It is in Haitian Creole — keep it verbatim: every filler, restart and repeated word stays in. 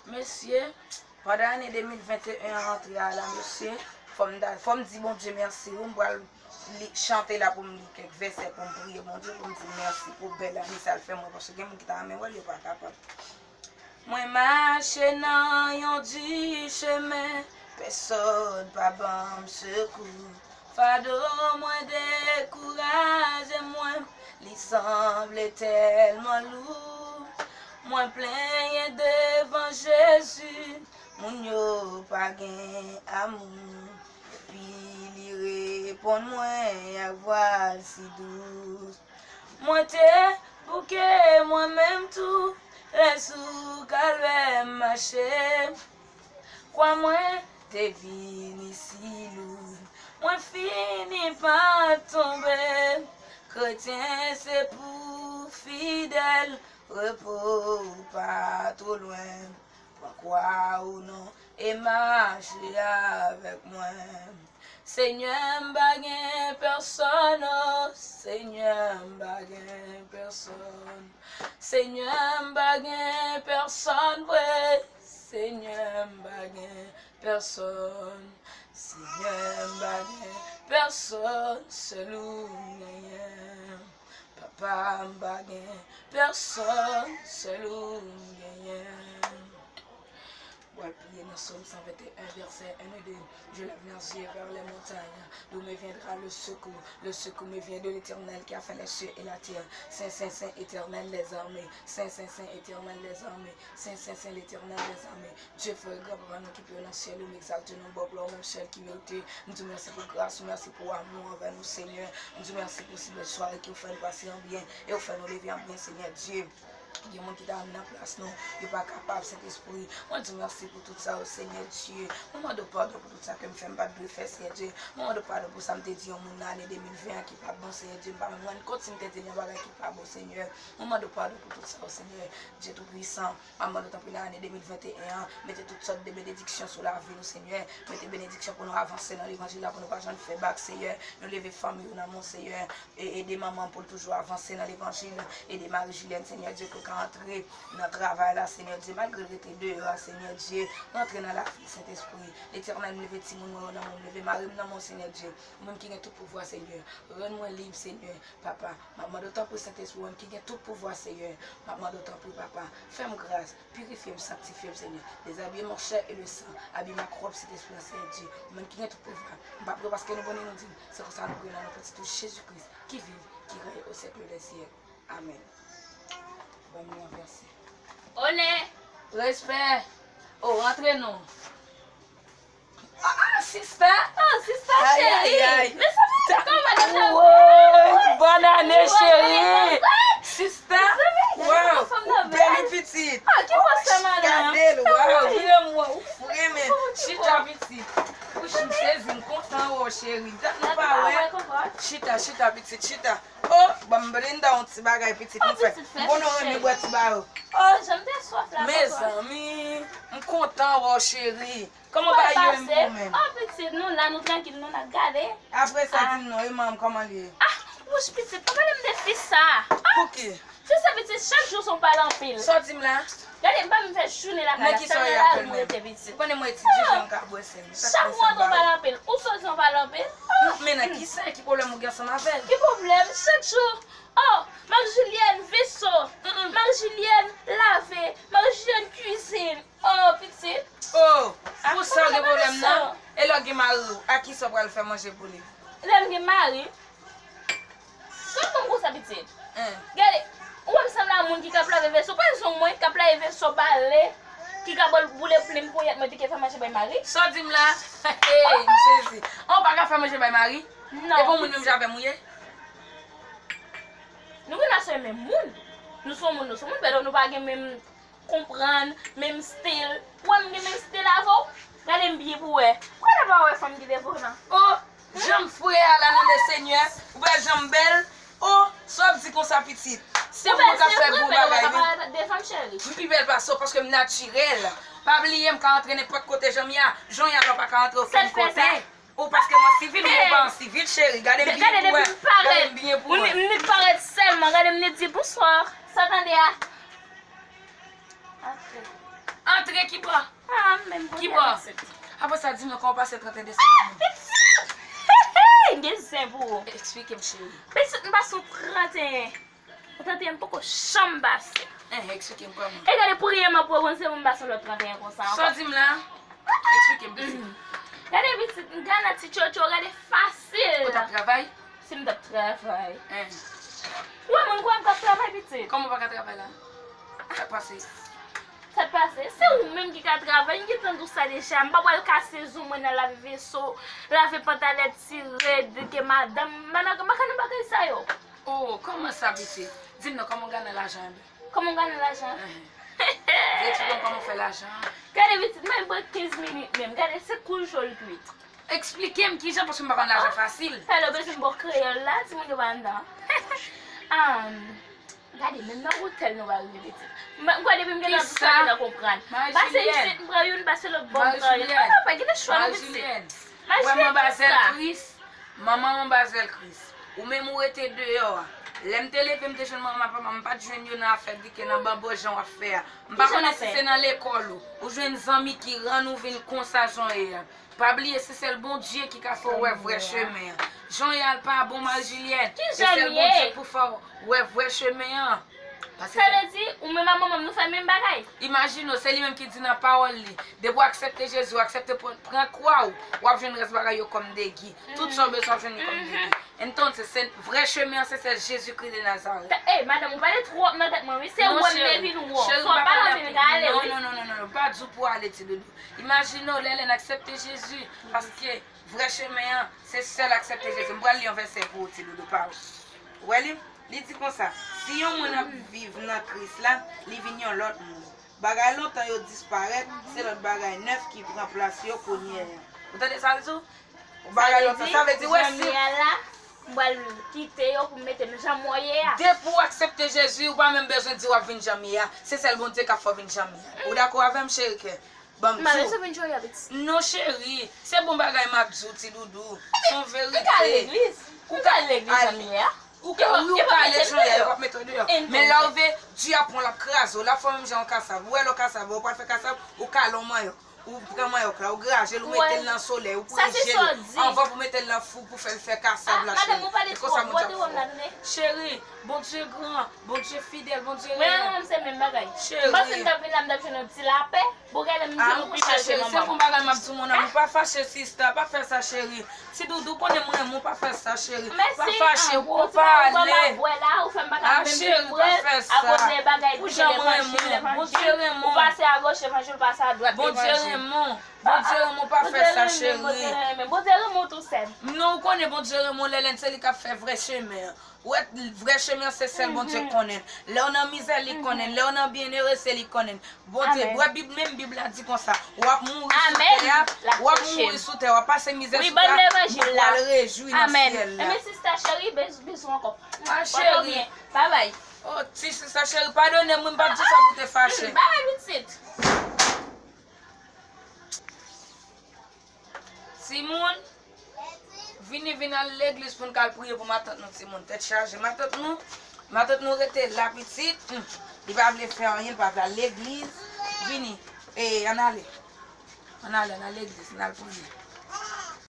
Mesye, pandan ane de mil venteyen an rantre a la, mesye, fò m da- fò m di Bondye mèsi, wi, m pral li- chante la pou m li kèk vèsè, pou m priye Bondye, pou m di l mèsi pou bèl ane sa l fè mwen, paske gen moun ki ta renmen wè l, yo pa kapab. Mwen mache nan yon di chemen, pèsòn pa ban m sekou. Fado mwen dekouraje mwen, li sanble tèlman lou. Mwen plenyen devan Jezi, moun yo pa gen amou. Epi li reponn mwen ak vwa l si dous. Mwen te bouke mwen menm tou, lè sou kalvè m mache. Kwa mwen te vini si lou, mwen fini pa tonbe. Kretyen se pou fidèl, repo w pa twò lwen. Pran kwa ou non e mache avèk mwen. Senyè, m pa gen pèsòn, o Senyè, m pa gen pèsòn. Senyè, m pa gen pèsòn vre. Senyè, m pa gen pèsòn. Senyè, m pa gen pèsòn, sèl ou m genyen. Papa, m pa gen pèsòn, sèl ou m genyen. Mwen priye nan Sòm san venteyen, vèsè en e de. Je lève mes yeux vers les montagnes, d'où me viendra le secours? Le secours me vient de l'Éternel qui a fait les cieux et la terre. Sen, sen, sen, Etènèl lèzame. Sen, sen, sen, Etènèl lèzame. Sen, sen, sen, Letènèl lèzame. Dye frè, granpapa nou ki pi wo nan syèl yo, m egzalte non ba w, ou menm sèl ki merite. M di w mèsi pou gras ou, mèsi pou amou anvè nou, Senyè. M di w mèsi pou si bèl sware ke w fè nou pase an byen e w fè nou leve an byen, Senyè Dye. Gen moun ki ta renmen nan plas nou, yo pa kapab, Sentespri. Mwen di w mèsi pou tout sa, o Senyè Dye. Mwen mande w padon pou tout sa ke m fè, m pa t dwe fè, Senyè Dye. Mwen mande w padon pou sa m te di yon moun nan ane de mil ven an ki pa t bon, Senyè Dye. M pa menm rann kont si m te di l yon bagay ki pa bon, Senyè. Mwen mande w padon pou tout sa, o Senyè Dye Toupwisan. M ap mande w tanpri nan ane de mil venteyen an, mete tout sòt de benediksyon sou lavi nou, Senyè. Mete benediksyon pou nou avanse nan levanjil la, pou nou pa janm fè bak, Senyè. Nou leve fanmi yo nan men w, Senyè. E ede manman m pou l toujou avanse nan levanjil. Ede Marie Julienne, Senyè Dye, pou l ka antre nan travay la, Senyè Dye, malgre l rete deyò a, Senyè Dye. Rantre nan lavi l, Sentespri. Letènèl, m leve timoun mwen yo nan men w, m leve mari m nan men w, Senyè Dye. Ou menm ki gen tout pouvwa, Senyè. Rann mwen lib, Senyè. Papa, m ap mande w tanpri, Sentespri, ou menm ki gen tout pouvwa, Senyè. M ap mande w tanpri, papa. Fè m gras, pirifye m, sanktifye m, Senyè. Déshabille mon chair et le sang, habille ma corps, Sentespri, Senyè Dye. Ou menm ki gen tout pouvwa. M pa priye paske nou konnen nou di m. Se konsa nou priye nan non pitit ou Jezi Kris, ki viv, ki rèy au siècle des siècles. Amèn. Ban m li an vèsè. Onè! Respè! O, rantre non. Ah, ah, sista! Oh, sista cheri! Ay, ay, ay. Mezanmi, kòman nou ap? Woy, bòn ane, cheri! Sista! Waw, ou bèl, wi, pitit. Ah, ki bò sa, madanm? Gade l, waw, vire m wè, ou fre, men. Chita, pitit. Wouch, m sezi, m kontan wè w, cheri. Dat nou pa wè. Chita, chita, pitit, chita. Oh, ban m blind yon ti bagay pitit m fè. M konnen w renmen bwè ti bagay. Oh, jan m te swaf la, papa. Mezanmi, m kontan wè w, cheri. Kòman bagay yo ye pou ou menm? Oh, pitit, nou la, nou trankil, nou la, gade. Apre sa, di m non, e manman m, kòman l ye? Ah, wouch, pitit, pa pale m de fi sa. Ah! Pouki? Fi sa pitit, chak jou se yon pale anpil. Sa w di m la? Gade, m pa menm fè jounen lakay la, sèl nan lari mwen rete pitit. Ou konnen mwen etidye, jan m ka bwè sèl. Chak mwa se yon pale anpil. Ou sot di yon pale anpil. Men nan ki sa, ki pwoblèm ou gen ansanm avè l? Ki pwoblèm? Chak jou. Oh, Marie Julienne, veso. Marie Julienne, lave. Marie Julienne, cuisine. Oh, pitit. Oh, pou sa w gen pwoblèm nan? E lè w gen mari w, a kisa w pral fè manje pou li? Lè m gen mari? Sa w konn konsa, pitit? Gade, ou wè m sanble a moun ki ka ap lave veso. Pa janm mwen k ap lave veso, bale, ki ka boule plim, ponyèt mwen pike fè manje bay mari. Sa w di m la? Hey, m sezi. An, w pa ka fè manje bay mari? Non. E pou moun menm jan avè m ou ye? Nou gen nasyon menm moun. Nou se yon moun, nou se yon moun, men nou pa gen menm konprann, menm stil. Ou wè m gen menm stil avè w? Gade m byen pou wè. Ou pa ta pa wè fanm ki devan w nan. Oh, jan m fre a la nan Lesenyè, ou pa wè jan m bèl? Oh, sa w ap di konsa, pitit? Se mwen k ap fè bon bagay, wi. M pi bèl pase w paske m natirèl. Pa bliye, m ka antre nenpòt kote jan m ye a. Jan w ye a la, w pa ka antre okenn kote. Ou paske mwen sivil, mwen pa an sivil, cheri. Gade m byen pou wè. Gade m byen pou wè. M nik parèt sèlman. Gade m nik di bonswa. Sa tande a? Antre. An Antre ki bò? Ah, menm Ki bò? Apre sa, di m non, kòman w pase trannteyen desanm la menm? Pitit! Hey, hey, hey! M gen zen pou ou. Eksplike m, cheri. Pitit, m pase yon trannteyen. Yon trannteyen m poko janm pase. Eh, eksplike m kòman. E gade, premyèman, pou w konn se pou m pase yon lòt trannteyen konsa ankò. Sa w di m la? Eksplike m, pitit. Gade, pitit, m gade ti tchotcho, gade fasil. Ou t ap travay? Si m t ap travay. Eh. Ou wè moun kwè m p ap travay, pitit. Kòman w pa ka travay la? Sa k pase? Sa k pase? Se ou menm ki ka travay. M gentan di w sa deja. M pa pral kase zo mwen nan lave veso, lave pantalèt, tire, deke madanm. M pa nan, m pa ka nan bagay sa yo. Oh, kòman sa, pitit? Di m non, kòman w gade nan lajan an? Kòman w gade nan lajan an? Vle eksplike m kòman w fè lajan an? Gade, pitit, mwen pran kenz minit menm. Gade, se kou cho l kwit. Eksplike m kijan, paske m pa konn lajan fasil. Talè w bezwen m ba w kreyòl la, timoun yo pa anndan. Ahn, gade, menm nan otèl nou pral rive, pitit. M kwè depi m gentan di sa, m gentan konprann. Pase isit, m pran youn, pase lòt bò, m pran youn. Ah, papa, gen de chwa nou, pitit. Wè manmzèl Kris, manman manmzèl Kris. Ou menm ou rete deyò a. Lè m te leve, m te jwenn manman papa m, m pa t jwenn yo nan afè dike nan banbo jan w ap fè a. M pa konnen si se nan lekòl ou, ou jwenn zanmi ki rann ou vin konsa jan w ye a. Pa bliye, se sèl Bondye ki ka fè w wè vrè chemen an. Jan w ye a l pa bon, Marie Julienne. E sèl Bondye k pou fè w wè vrè chemen an. Sa vle di, ou menm ak manman m, nou fè menm bagay? Imajine w, se li menm ki di nan pawòl li, depi w aksepte Jezi, w aksepte pran, pran kwa w, w ap jwenn rès bagay yo kòm degi. Tout sa w bezwen w ap jwenn li kòm degi. Entonces, se vrè chemen an, se sèl Jezikri de Nazarèt. Ey, madanm, ou pale twòp nan tèt mwen, wi. Se ou wè m leve vin wè w. Fò w pa anvi m rale, wi. Non, non, non, non, non, pa di w pou w ale, ti doudou. Imajine w, Lèlèn, aksepte Jezi, paske vrè chemen an, se sèl aksepte Jezi. M pral li yon vèsè pou ou, ti doudou, pa w. Ou wè li? Li di konsa, si yon moun ap viv nan Kris la, li vin yon lòt moun. Bagay lontan yo disparèt, se lòt bagay nèf ki pran plas yo kounye a. Ou tande sa l di w? Bagay lontan, sa vle di, wè si. Jan m ye a la, m pral kite yo pou m mete m jan m wè w ye a. Depi w aksepte Jezi, ou pa menm bezwen di w ap vin jan m ye a. Se sèl Bondye k ap fè w vin jan m ye a. Ou dakò avè m, cheri kè? Ban m di w. Non, cheri, se bon bagay m ap di w, ti doudou. Se yon verite. Ou ka al legliz. Ou ka al legliz jan m ye a. Ou ka, wi, ou ka ale jan w ye a, yo p ap mete w deyò. Men lè w rive, dye ap pran w, l ap kraze w, l ap fè w menm jan yon kasav. Ou wè lè w kasav, ou pral fè kasav, ou kale yon manyòk. Ou pran manyòk la, ou graje l, ou mete l nan solèy, ou kouye je l, anvan pou mete l nan fou pou fè l fè kasav la, cheri. E konsa Bondye ap fè w. Cheri, Bondye gran, Bondye fidèl, Bondye reyèl. Mwen menm se menm bagay. Cheri. M panse m t ap vin la, m t ap jwenn yon ti lapè. Bon, gade m di nou pi bèl ke manman m. Se bon bagay m ap di w, mon amour. Pa fache, sista, pa fè sa, cheri. Ti doudou, konnen m renmen w, pa fè sa, cheri. Pa fache, ou pa ale. Ah, cheri, pa fè sa. Pou jan m renmen w, Bondye renmen w. Bondye renmen w, Bondye renmen w, pa fè sa, cheri. Non, ou konnen Bondye renmen w, Lèlèn, se li k ap fè vrè chemen an. Ou wè, vrè chemen an, se sèl Bondye k konnen l. Lè w nan mizè, li konnen l. Lè w nan byenere, se li k konnen l. Bondye, wè Bib, menm Bib la di konsa, w ap mouri sou tè a, w ap mouri sou tè, w ap pase mizè sou tè a, men w pral rejwi nan syèl la. Enben, sista cheri, bizou ankò. Ah, cheri. Babay. Oh, ti sista cheri, padone m, wi, m pa t di sa pou te fache. Babay, pitit. Timoun, vini, vin al legliz pou n ka al priye pou matant nou, timoun. Tèt chaje. Matant nou, matant nou rete la, pitit. Hmm. Li pa vle fè anyen, li pa vle al legliz. Vini. E, ann ale. Ann ale, ann al legliz, ann al priye.